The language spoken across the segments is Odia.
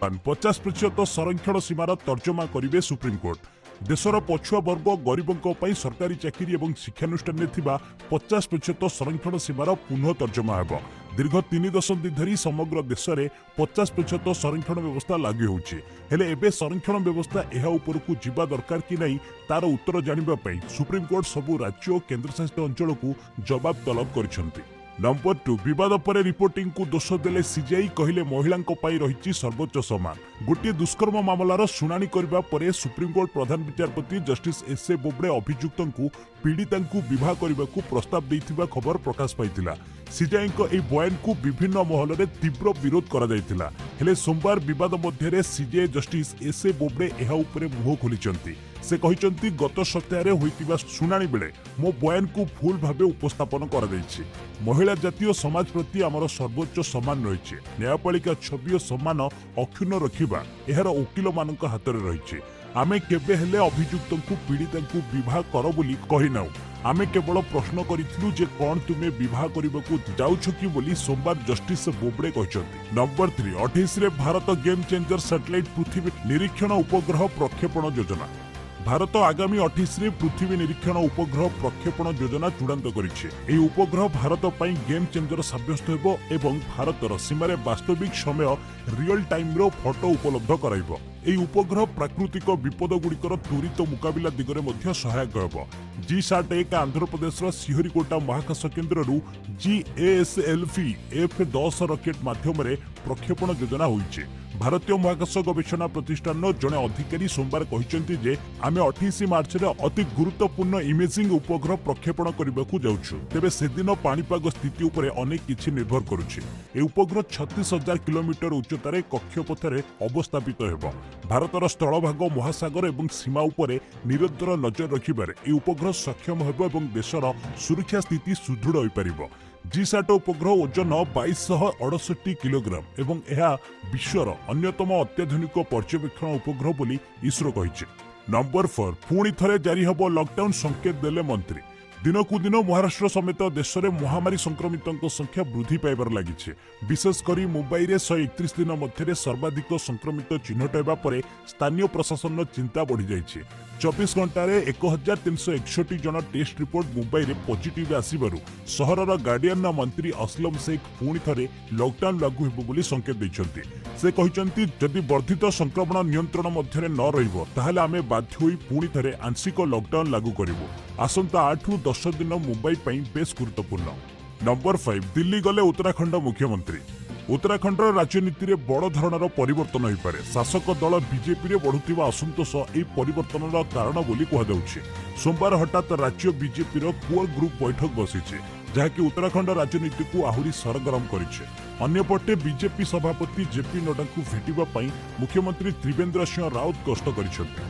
50% ସଂରକ୍ଷଣ ସୀମାର ତର୍ଜମା କରିବେ ସୁପ୍ରିମକୋର୍ଟ। ଦେଶର ପଛୁଆ ବର୍ଗ, ଗରିବଙ୍କ ପାଇଁ ସରକାରୀ ଚାକିରି ଏବଂ ଶିକ୍ଷାନୁଷ୍ଠାନରେ ଥିବା 50% ସଂରକ୍ଷଣ ସୀମାର ପୁନଃ ତର୍ଜମା ହେବ। ଦୀର୍ଘ 3 ଦଶନ୍ଧି ଧରି ସମଗ୍ର ଦେଶରେ 50% ସଂରକ୍ଷଣ ବ୍ୟବସ୍ଥା ଲାଗୁ ହେଉଛି। ହେଲେ ଏବେ ସଂରକ୍ଷଣ ବ୍ୟବସ୍ଥା ଏହା ଉପରକୁ ଯିବା ଦରକାର କି ନାହିଁ, ତାର ଉତ୍ତର ଜାଣିବା ପାଇଁ ସୁପ୍ରିମକୋର୍ଟ ସବୁ ରାଜ୍ୟ ଓ କେନ୍ଦ୍ରଶାସିତ ଅଞ୍ଚଳକୁ ଜବାବ ତଲବ କରିଛନ୍ତି। ନମ୍ବର 2, ବିବାଦ ପରେ ରିପୋର୍ଟିଂକୁ ଦୋଷ ଦେଲେ ସିଜେଆଇ, କହିଲେ ମହିଳାଙ୍କ ପାଇଁ ରହିଛି ସର୍ବୋଚ୍ଚ ସମ୍ମାନ। ଗୋଟିଏ ଦୁଷ୍କର୍ମ ମାମଲାର ଶୁଣାଣି କରିବା ପରେ ସୁପ୍ରିମକୋର୍ଟ ପ୍ରଧାନ ବିଚାରପତି ଜଷ୍ଟିସ୍ ଏସ୍ ଏ ବୋବଡେ ଅଭିଯୁକ୍ତଙ୍କୁ ପୀଡ଼ିତାଙ୍କୁ ବିବାହ କରିବାକୁ ପ୍ରସ୍ତାବ ଦେଇଥିବା ଖବର ପ୍ରକାଶ ପାଇଥିଲା। ସିଜେଆଇଙ୍କ ଏହି ବୟାନକୁ ବିଭିନ୍ନ ମହଲରେ ତୀବ୍ର ବିରୋଧ କରାଯାଇଥିଲା। ହେଲେ ସୋମବାର ବିବାଦ ମଧ୍ୟରେ CJI justice S A Bobde ଏହା ଉପରେ ମୁହଁ ଖୋଲିଛନ୍ତି। ସେ କହିଛନ୍ତି, ଗତ ସପ୍ତାହରେ ହୋଇଥିବା ଶୁଣାଣି ବେଳେ ମୋ ବୟାନକୁ ଭୁଲ ଭାବେ ଉପସ୍ଥାପନ କରାଯାଇଛି। ମହିଳା, ଜାତି ଓ ସମାଜ ପ୍ରତି ଆମର ସର୍ବୋଚ୍ଚ ସମ୍ମାନ ରହିଛି। ନ୍ୟାୟପାଳିକା ଛବି ଓ ସମ୍ମାନ ଅକ୍ଷୁଣ୍ଣ ରଖିବା ଏହାର ଓକିଲମାନଙ୍କ ହାତରେ ରହିଛି। ଆମେ କେବେ ହେଲେ ଅଭିଯୁକ୍ତଙ୍କୁ ପୀଡ଼ିତାଙ୍କୁ ବିବାହ କର ବୋଲି କହିନାହୁଁ। ଆମେ କେବଳ ପ୍ରଶ୍ନ କରିଥିଲୁ ଯେ କ'ଣ ତୁମେ ବିବାହ କରିବାକୁ ଯାଉଛ କି ବୋଲି ସୋମବାର ଜଷ୍ଟିସ୍ ବୋବଡେ କହିଛନ୍ତି। ନମ୍ବର 3, 28ରେ ଭାରତ ଗେମ୍ ଚେଞ୍ଜର ସାଟେଲାଇଟ୍ ପୃଥିବୀ ନିରୀକ୍ଷଣ ଉପଗ୍ରହ ପ୍ରକ୍ଷେପଣ ଯୋଜନା। ଭାରତ ଆଗାମୀ 28ରେ ପୃଥିବୀ ନିରୀକ୍ଷଣ ଉପଗ୍ରହ ପ୍ରକ୍ଷେପଣ ଯୋଜନା ଚୂଡ଼ାନ୍ତ କରିଛି। ଏହି ଉପଗ୍ରହ ଭାରତ ପାଇଁ ଗେମ୍ ଚେଞ୍ଜର ସାବ୍ୟସ୍ତ ହେବ ଏବଂ ଭାରତର ସୀମାରେ ବାସ୍ତବିକ ସମୟ, ରିଅଲ ଟାଇମ୍ର ଫଟୋ ଉପଲବ୍ଧ କରାଇବ। ଏହି ଉପଗ୍ରହ ପ୍ରାକୃତିକ ବିପଦଗୁଡ଼ିକର ତ୍ୱରିତ ମୁକାବିଲା ଦିଗରେ ମଧ୍ୟ ସହାୟକ ହେବ। ଜି ସାଟ୍ 1 ଆନ୍ଧ୍ରପ୍ରଦେଶର ଶ୍ରୀହରିକୋଟା ମହାକାଶ କେନ୍ଦ୍ରରୁ ଜିଏଏସ୍ଏଲ୍ଭି ଏଫ୍ 10 ରକେଟ୍ ମାଧ୍ୟମରେ ପ୍ରକ୍ଷେପଣ ଯୋଜନା ହୋଇଛି। ଭାରତୀୟ ମହାକାଶ ଗବେଷଣା ପ୍ରତିଷ୍ଠାନର ଜଣେ ଅଧିକାରୀ ସୋମବାର କହିଛନ୍ତି ଯେ ଆମେ 28 ମାର୍ଚ୍ଚରେ ଅତି ଗୁରୁତ୍ୱପୂର୍ଣ୍ଣ ଇମେଜିଂ ଉପଗ୍ରହ ପ୍ରକ୍ଷେପଣ କରିବାକୁ ଯାଉଛୁ। ତେବେ ସେଦିନ ପାଣିପାଗ ସ୍ଥିତି ଉପରେ ଅନେକ କିଛି ନିର୍ଭର କରୁଛି। ଏହି ଉପଗ୍ରହ 36,000 କିଲୋମିଟର ଉଚ୍ଚତାରେ କକ୍ଷପଥରେ ଅବସ୍ଥାପିତ ହେବ। ଭାରତର ସ୍ଥଳଭାଗ, ମହାସାଗର ଏବଂ ସୀମା ଉପରେ ନିରନ୍ତର ନଜର ରଖିବାରେ ଏହି ଉପଗ୍ରହ ସକ୍ଷମ ହେବ ଏବଂ ଦେଶର ସୁରକ୍ଷା ସ୍ଥିତି ସୁଦୃଢ଼ ହୋଇପାରିବ। ଜି ସାଟ୍ ଉପଗ୍ରହ ଓଜନ 2268 କିଲୋଗ୍ରାମ ଏବଂ ଏହା ବିଶ୍ୱର ଅନ୍ୟତମ ଅତ୍ୟାଧୁନିକ ପର୍ଯ୍ୟବେକ୍ଷଣ ଉପଗ୍ରହ ବୋଲି ଇସ୍ରୋ କହିଛି। ନମ୍ବର 4, ପୁଣି ଥରେ ଜାରି ହେବ ଲକଡାଉନ, ସଂକେତ ଦେଲେ ମନ୍ତ୍ରୀ। ଦିନକୁ ଦିନ ମହାରାଷ୍ଟ୍ର ସମେତ ଦେଶରେ ମହାମାରୀ ସଂକ୍ରମିତଙ୍କ ସଂଖ୍ୟା ବୃଦ୍ଧି ପାଇବାରେ ଲାଗିଛି। ବିଶେଷ କରି ମୁମ୍ବାଇରେ 131 ଦିନ ମଧ୍ୟରେ ସର୍ବାଧିକ ସଂକ୍ରମିତ ଚିହ୍ନଟ ହେବା ପରେ ସ୍ଥାନୀୟ ପ୍ରଶାସନର ଚିନ୍ତା ବଢ଼ିଯାଇଛି। 24 ଘଣ୍ଟାରେ 1361 ଜଣ ଟେଷ୍ଟ ରିପୋର୍ଟ ମୁମ୍ବାଇରେ ପଜିଟିଭ୍ ଆସିବାରୁ ସହରର ଗାର୍ଡିଆନ ମନ୍ତ୍ରୀ ଅସଲମ ଶେଖ ପୁଣି ଥରେ ଲକଡାଉନ ଲାଗୁ ହେବ ବୋଲି ସଂକେତ ଦେଇଛନ୍ତି। ସେ କହିଛନ୍ତି, ଯଦି ବର୍ଦ୍ଧିତ ସଂକ୍ରମଣ ନିୟନ୍ତ୍ରଣ ମଧ୍ୟରେ ନ ରହିବ, ତାହେଲେ ଆମେ ବାଧ୍ୟ ହୋଇ ପୁଣି ଥରେ ଆଂଶିକ ଲକଡାଉନ ଲାଗୁ କରିବୁ। ଆସନ୍ତା 8ରୁ 10 ଦିନ ମୁମ୍ବାଇ ପାଇଁ ବେଶ୍ ଗୁରୁତ୍ୱପୂର୍ଣ୍ଣ। ନମ୍ବର 5, ଦିଲ୍ଲୀ ଗଲେ ଉତ୍ତରାଖଣ୍ଡ ମୁଖ୍ୟମନ୍ତ୍ରୀ। ଉତ୍ତରାଖଣ୍ଡର ରାଜନୀତିରେ ବଡ଼ ଧରଣର ପରିବର୍ତ୍ତନ ହୋଇପାରେ। ଶାସକ ଦଳ ବିଜେପିରେ ବଢ଼ୁଥିବା ଅସନ୍ତୋଷ ଏହି ପରିବର୍ତ୍ତନର କାରଣ ବୋଲି କୁହାଯାଉଛି। ସୋମବାର ହଠାତ୍ ରାଜ୍ୟ ବିଜେପିର କୋର୍ ଗ୍ରୁପ୍ ବୈଠକ ବସିଛି, ଯାହାକି ଉତ୍ତରାଖଣ୍ଡ ରାଜନୀତିକୁ ଆହୁରି ସରଗରମ କରିଛି। ଅନ୍ୟପଟେ ବିଜେପି ସଭାପତି ଜେପି ନଡ୍ଡାଙ୍କୁ ଭେଟିବା ପାଇଁ ମୁଖ୍ୟମନ୍ତ୍ରୀ ତ୍ରିବେନ୍ଦ୍ର ସିଂହ ରାୱତ ଗସ୍ତ କରିଛନ୍ତି।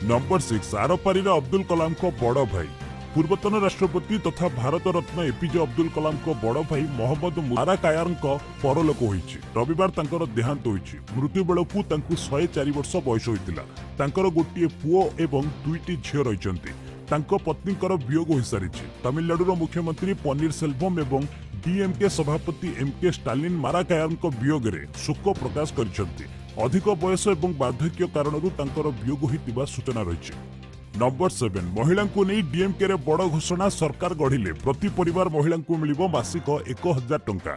ନମ୍ବର 6, ଆରପାରିରେ ଅବଦୁଲ କଲାମଙ୍କ ବଡ଼ ଭାଇ। ପୂର୍ବତନ ରାଷ୍ଟ୍ରପତି ତଥା ଭାରତ ରତ୍ନ ଏପିଜେ ଅବଦୁଲ କଲାମଙ୍କ ବଡ଼ ଭାଇ ମହମ୍ମଦ ମାରାକାୟାରଙ୍କ ପରଲୋକ ହୋଇଛି। ରବିବାର ତାଙ୍କର ଦେହାନ୍ତ ହୋଇଛି। ମୃତ୍ୟୁ ବେଳକୁ ତାଙ୍କୁ 104 ବର୍ଷ ବୟସ ହୋଇଥିଲା। ତାଙ୍କର ଗୋଟିଏ ପୁଅ ଏବଂ ଦୁଇଟି ଝିଅ ରହିଛନ୍ତି। ତାଙ୍କ ପତ୍ନୀଙ୍କର ବିୟୋଗ ହୋଇସାରିଛି। ତାମିଲନାଡୁର ମୁଖ୍ୟମନ୍ତ୍ରୀ ପନ୍ନୀର ସେଲଭମ ଏବଂ ଡିଏମ୍କେ ସଭାପତି ଏମ୍ କେ ଷ୍ଟାଲିନ ମାରାକାୟାରଙ୍କ ବିୟୋଗରେ ଶୋକ ପ୍ରକାଶ କରିଛନ୍ତି। ଅଧିକ ବୟସ ଏବଂ ବାର୍ଦ୍ଧକ୍ୟ କାରଣରୁ ତାଙ୍କର ବିୟୋଗ ହୋଇଥିବା ସୂଚନା ରହିଛି। ନମ୍ବର 7, ମହିଳାଙ୍କୁ ନେଇ ଡିଏମ୍କେରେ ବଡ଼ ଘୋଷଣା। ସରକାର ଗଢ଼ିଲେ ପ୍ରତି ପରିବାର ମହିଳାଙ୍କୁ ମିଳିବ ମାସିକ 1000 ଟଙ୍କା।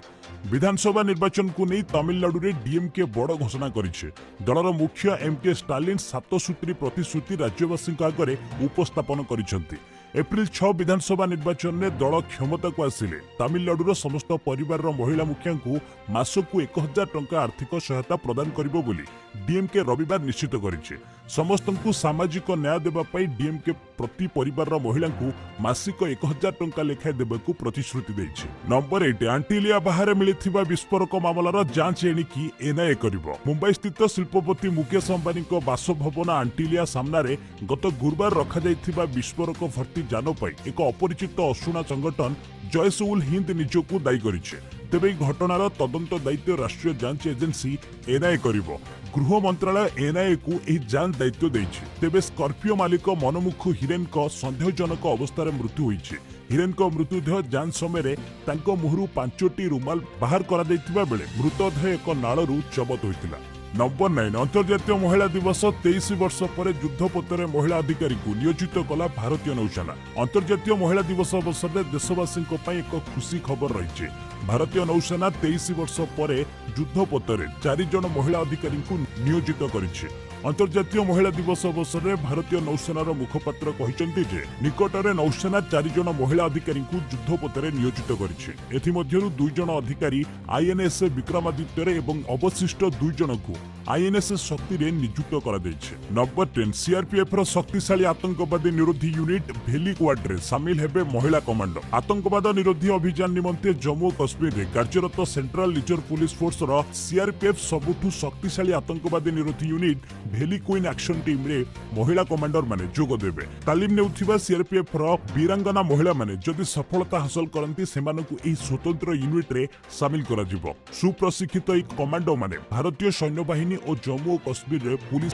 ବିଧାନସଭା ନିର୍ବାଚନକୁ ନେଇ ତାମିଲନାଡୁରେ ଡିଏମ୍କେ ବଡ଼ ଘୋଷଣା କରିଛି। ଦଳର ମୁଖ୍ୟ ଏମ୍ କେ ଷ୍ଟାଲିନ ସାତ ସୂତ୍ରୀ ପ୍ରତିଶ୍ରୁତି ରାଜ୍ୟବାସୀଙ୍କ ଆଗରେ ଉପସ୍ଥାପନ କରିଛନ୍ତି। ଏପ୍ରିଲ 6 ବିଧାନସଭା ନିର୍ବାଚନରେ ଦଳ କ୍ଷମତାକୁ ଆସିଲେ ତାମିଲନାଡୁର ସମସ୍ତ ପରିବାରର ମହିଳା ମୁଖିଆଙ୍କୁ ମାସକୁ 1000 ଟଙ୍କା ଆର୍ଥିକ ସହାୟତା ପ୍ରଦାନ କରିବ ବୋଲି ଡିଏମ୍କେ ରବିବାର ନିଶ୍ଚିତ କରିଛି। ସମସ୍ତଙ୍କୁ ସାମାଜିକ ନ୍ୟାୟ ଦେବା ପାଇଁ ଡିଏମ୍କେ ପ୍ରତି ପରିବାରର ମହିଳାଙ୍କୁ ମାସିକ 1000 ଟଙ୍କା ଲେଖାଏଁ ଦେବାକୁ ପ୍ରତିଶ୍ରୁତି ଦେଇଛି। ନମ୍ବର 8, ଆଣ୍ଟିଲିଆ ବାହାରେ ମିଳିଥିବା ବିସ୍ଫୋରକ ମାମଲାର ଯାଞ୍ଚ ଏଣିକି ଏନ୍ଆଇଏ କରିବ। ମୁମ୍ବାଇ ସ୍ଥିତ ଶିଳ୍ପପତି ମୁକେଶ ଅମ୍ବାନୀଙ୍କ ବାସଭବନ ଆଣ୍ଟିଲିଆ ସାମ୍ନାରେ ଗତ ଗୁରୁବାର ରଖାଯାଇଥିବା ବିସ୍ଫୋରକ ଭର୍ତ୍ତି ଯାନ ପାଇଁ ଏକ ଅପରିଚିତ ଅଶୁଣା ସଂଗଠନ ଜୈଶ ଉଲ୍ ହିନ୍ଦ ନିଜକୁ ଦାୟୀ କରିଛି। ତେବେ ଏହି ଘଟଣାର ତଦନ୍ତ ଦାୟିତ୍ୱ ରାଷ୍ଟ୍ରୀୟ ଯାଞ୍ଚ ଏଜେନ୍ସି ଏନ୍ଆଇଏ କରିବ। ଗୃହ ମନ୍ତ୍ରାଳୟ ଏନ୍ଆଇଏକୁ ଏହି ଯାଞ୍ଚ ଦାୟିତ୍ୱ ଦେଇଛି। ତେବେ ସ୍କର୍ପିଓ ମାଲିକ ମନମୁଖ ହିରେନଙ୍କ ସନ୍ଦେହଜନକ ଅବସ୍ଥାରେ ମୃତ୍ୟୁ ହୋଇଛି। ହିରେନଙ୍କ ମୃତଦେହ ଯାଞ୍ଚ ସମୟରେ ତାଙ୍କ ମୁହଁରୁ ପାଞ୍ଚଟି ରୁମାଲ ବାହାର କରାଯାଇଥିବା ବେଳେ ମୃତଦେହ ଏକ ନାଳରୁ ଜବତ ହୋଇଥିଲା। ନମ୍ବର 9, ଅନ୍ତର୍ଜାତୀୟ ମହିଳା ଦିବସ, 23 ବର୍ଷ ପରେ ଯୁଦ୍ଧପୋତରେ ମହିଳା ଅଧିକାରୀଙ୍କୁ ନିୟୋଜିତ କଲା ଭାରତୀୟ ନୌସେନା। ଅନ୍ତର୍ଜାତୀୟ ମହିଳା ଦିବସ ଅବସରରେ ଦେଶବାସୀଙ୍କ ପାଇଁ ଏକ ଖୁସି ଖବର ରହିଛି। ଭାରତୀୟ ନୌସେନା 23 ବର୍ଷ ପରେ ଯୁଦ୍ଧପୋତରେ 4 ଜଣ ମହିଳା ଅଧିକାରୀଙ୍କୁ ନିୟୋଜିତ କରିଛି। ଅନ୍ତର୍ଜାତୀୟ ମହିଳା ଦିବସ ଅବସରରେ ଭାରତୀୟ ନୌସେନାର ମୁଖପାତ୍ର କହିଛନ୍ତି ଯେ ନିକଟରେ ନୌସେନା 4 ଜଣ ମହିଳା ଅଧିକାରୀଙ୍କୁ ଯୁଦ୍ଧପୋତରେ ନିୟୋଜିତ କରିଛି। ଏଥିମଧ୍ୟରୁ 2 ଜଣ ଅଧିକାରୀ ଆଇଏନ୍ଏସ୍ ବିକ୍ରମାଦିତ୍ୟରେ ଏବଂ ଅବଶିଷ୍ଟ 2 ଜଣଙ୍କୁ ଆଇଏନ୍ଏସ୍ ଶକ୍ତିରେ ନିଯୁକ୍ତ କରାଯାଇଛି। ନମ୍ବର 10, ସିଆର୍ପିଏଫ୍ର ଶକ୍ତିଶାଳୀ ଆତଙ୍କବାଦୀ ନିରୋଧୀ ୟୁନିଟ୍ ଭେଲି କ୍ୱାଡ୍ରେ ସାମିଲ ହେବେ ମହିଳା କମାଣ୍ଡୋ। ଆତଙ୍କବାଦ ନିରୋଧୀ ଅଭିଯାନ ନିମନ୍ତେ ଜମ୍ମୁ ଓ କଶ୍ମୀରରେ କାର୍ଯ୍ୟରତ ସେଣ୍ଟ୍ରାଲ ରିଜର୍ଭ ପୁଲିସ ଫୋର୍ସର ସିଆର୍ପିଏଫ୍ ସବୁଠୁ ଶକ୍ତିଶାଳୀ ଆତଙ୍କବାଦୀ ନିରୋଧୀ ୟୁନିଟ୍ ଭେଲି କୁଇନ୍ ଆକ୍ସନ ଟିମ୍ରେ ମହିଳା କମାଣ୍ଡରମାନେ ଯୋଗ ଦେବେ। ତାଲିମ ନେଉଥିବା ସିଆର୍ପିଏଫ୍ର ବୀରାଙ୍ଗନା ମହିଳାମାନେ ଯଦି ସଫଳତା ହାସଲ କରନ୍ତି, ସେମାନଙ୍କୁ ଏହି ସ୍ୱତନ୍ତ୍ର ୟୁନିଟ୍ରେ ସାମିଲ କରାଯିବ। ସୁପ୍ରଶିକ୍ଷିତ ଏହି କମାଣ୍ଡୋମାନେ ଭାରତୀୟ ସୈନ୍ୟବାହିନୀ ଓ ଜମ୍ମୁ ଓ କଶ୍ମୀରରେ ପୁଲିସ